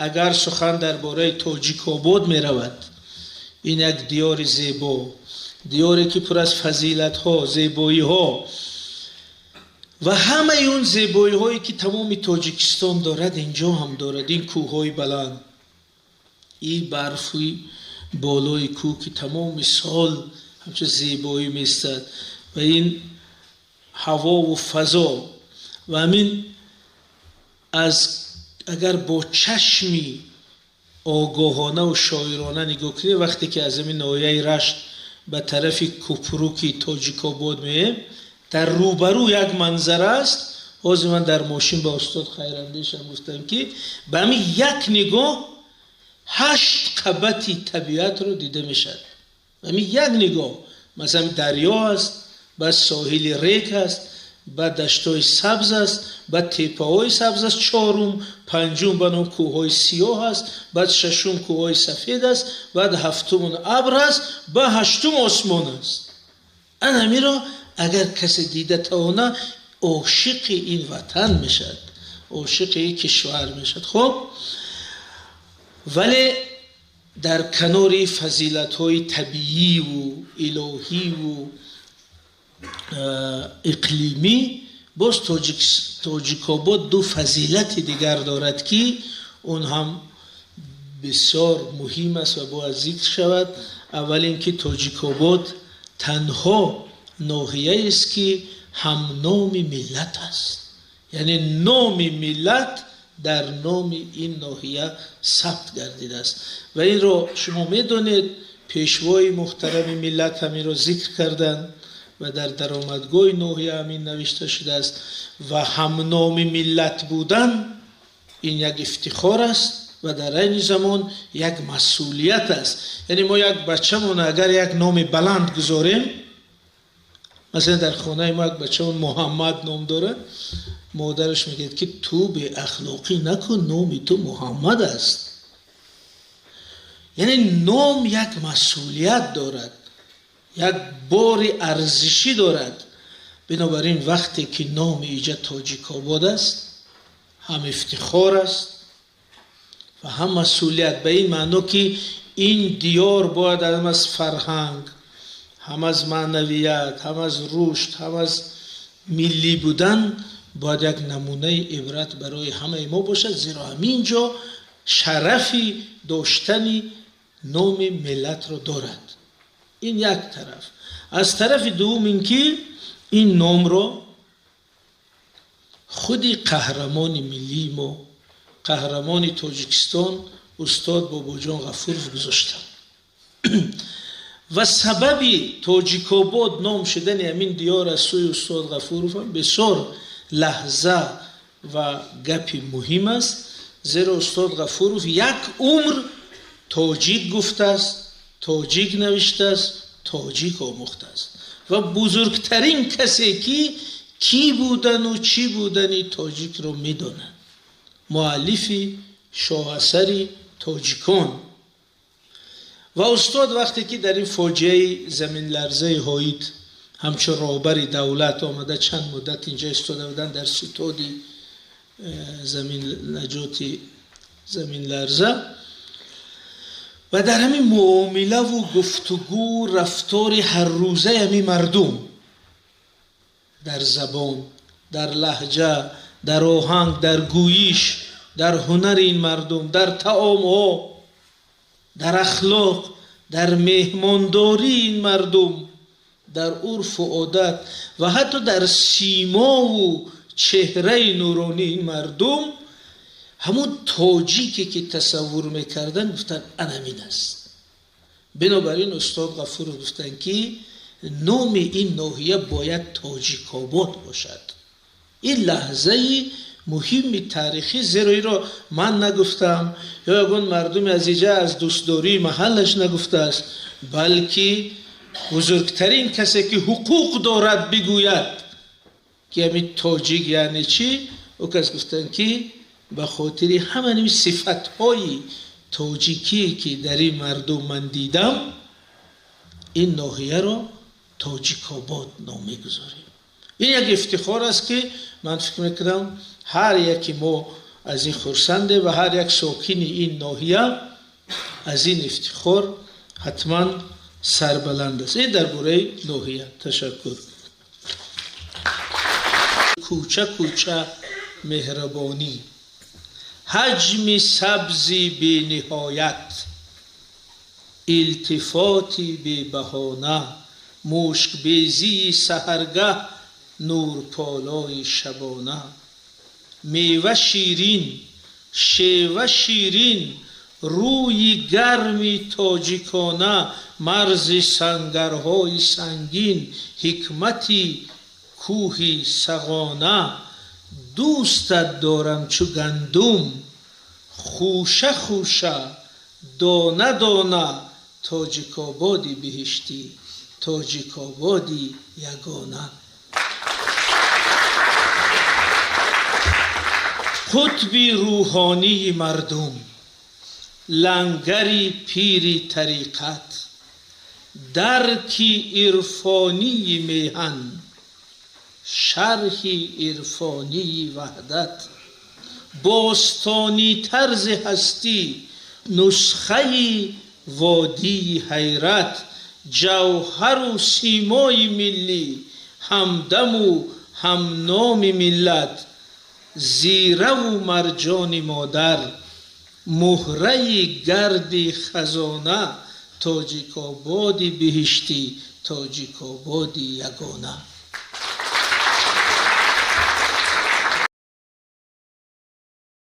Агар сухан дар бораи Тоҷикобод меравад, ин як диёри зебо, диёре ки пур аз фазилатҳо, зебоиҳо ва ҳамаи он зебоиҳое ки тамоми Тоҷикистон дорад, инҷо ҳам дорад. Ин кӯҳҳои баланд, ин барфи болои кӯҳ ки тамоми сол ҳамчун зебоӣ меистад ва ин ҳавову фазо ва ҳамин аз агар бо чашми огоҳонаву шоирона нигоҳ кунем, вақте ки аз ҳамин ноҳияи Рашт ба тарафи Купруки Тоҷикобод меоем, дар рӯбарӯ як манзара аст. Ҳозир ман дар мошин ба устод Хайрандешам гуфтам, ки ба ҳамин як нигоҳ 8 қабати табиатро дида мешавад. Ба ҳамин як нигоҳ, масалан, дарё аст, баъд соҳили рек аст, баъд даштҳои сабз аст, баъд теппаҳои сабз аст, чорум, панҷум ба ном кӯҳҳои сиёҳ аст, баъд шашум кӯҳҳои сафед аст, баъд ҳафтум абр аст, баъд ҳаштум осмон аст. Ан ҳаминро агар касе дида тавона, ошиқи ин ватан мешавад, ошиқи ин кишвар мешавад. Хуб, вале дар канори фазилатҳои табииву илоҳиву иқлимӣ боз Тоҷикобод ду фазилати дигар дорад, ки он ҳам бисёр муҳим аст ва бояд зикр шавад. Аввал ин ки Тоҷикобод танҳо ноҳияест, ки ҳамноми миллат аст, яъне номи миллат дар номи ин ноҳия сабт гардидааст. Ва инро шумо медонед, пешвои муҳтарами миллат ҳаминро зикр карданд ва дар даромадгоҳи ноҳия ҳамин навишта шудааст. Ва ҳамноми миллат будан ин як ифтихор аст ва дар айни замон як масъулият аст. Яъне мо як бачамон агар як номи баланд гузорем, масалан, дар хонаи мо як бачамон Муҳаммад ном дорад, модараш мегӯяд, ки ту беахлоқӣ накун, номи ту Муҳаммад аст. Яъне ном як масъулият дорад, як бори арзишӣ дорад. Бинобар ин вақте ки номи иҷа Тоҷикобод аст, ҳам ифтихор аст ва ҳам масъулият, ба ин маъно ки ин диёр бояд ҳам аз фарҳанг, ҳам аз маънавият, ҳам аз рушд, ҳам аз миллӣ будан бояд як намунаи ибрат барои ҳамаи мо бошад, зеро ҳамин ҷо шарафи доштани номи миллатро дорад. Ин як тараф. Аз тарафи дуввум ин ки ин номро худи қаҳрамони миллии мо, қаҳрамони Тоҷикистон, устод Бобоҷон Ғафуров гузоштанд. Ва сабаби Тоҷикобод ном шудани ҳамин диёр аз сӯи устод Ғафуров ҳам бисёр лаҳза ва гапи муҳим аст, зеро устод Ғафуров як умр тоҷик гуфтааст, тоҷик навиштааст, тоҷик омӯхтааст ва бузургтарин касе ки кӣ будану чӣ будани тоҷикро медонад, муаллифи шоҳасари тоҷикон. Ва устод вақте ки дар ин фоҷиаи заминларзаи Ҳоит ҳамчун роҳбари давлат омада чанд муддат инҷа истода буданд дар ситоди замин наҷоти заминларза ва дар ҳамин муомилаву гуфтугӯ, рафтори ҳаррӯзаи ҳамин мардум, дар забон, дар лаҳҷа, дар оҳанг, дар гӯиш, дар ҳунари ин мардум, дар таомҳо, дар ахлоқ, дар меҳмондории ин мардум, дар урфу одат ва ҳатто дар симову чеҳраи нуронии ин мардум ҳамун тоҷике ки тасаввур мекарданд, гуфтанд, ан ҳамин аст. Бинобар ин устод Ғафуров гуфтанд, ки номи ин ноҳия бояд Тоҷикобод бошад. Ин лаҳзаи муҳими таърихӣ, зеро инро ман нагуфтам ё ягон мардуми аз иҷа аз дӯстдории маҳаллаш нагуфтааст, балки бузургтарин касе ки ҳуқуқ дорад бигӯяд, ки ҳамин тоҷик яъне чӣ, ӯ кас гуфтанд, ки ба хотири ҳамаи сифатҳои тоҷикие ки дар ин мардум ман дидам, ин ноҳияро Тоҷикобод ном мегузорем. Ин як ифтихор аст, ки ман фикр мекунам, ҳар яке мо Аз ин хурсандем ва ҳар як сокини ин ноҳия аз ин ифтихор ҳатман сарбаланд аст. Ин дар бораи ноҳия. Ташаккур. Кӯча кӯча меҳрабонӣ, ҳаҷми сабзи бениҳоят, илтифоти бебаҳона, мушкбезии саҳаргаҳ, нурполои шабона, мева ширин, шева ширин, рӯи гарми тоҷикона, марзи сангарҳои сангин, ҳикмати кӯҳи сағона, дӯстат дорам чу гандум, хӯша хӯша, дона дона, Тоҷикободи биҳиштӣ, Тоҷикободи ягона. Қутби рӯҳонии мардум, лангари пири тариқат, дарки ирфонии меҳан, шарҳи ирфонии ваҳдат, бостонӣ тарзи ҳастӣ, нусхаи водии ҳайрат, ҷавҳару симои миллӣ, ҳамдаму ҳамноми миллат, зираву марҷони модар, муҳраи гарди хазона, Тоҷикободи биҳиштӣ, Тоҷикободи ягона.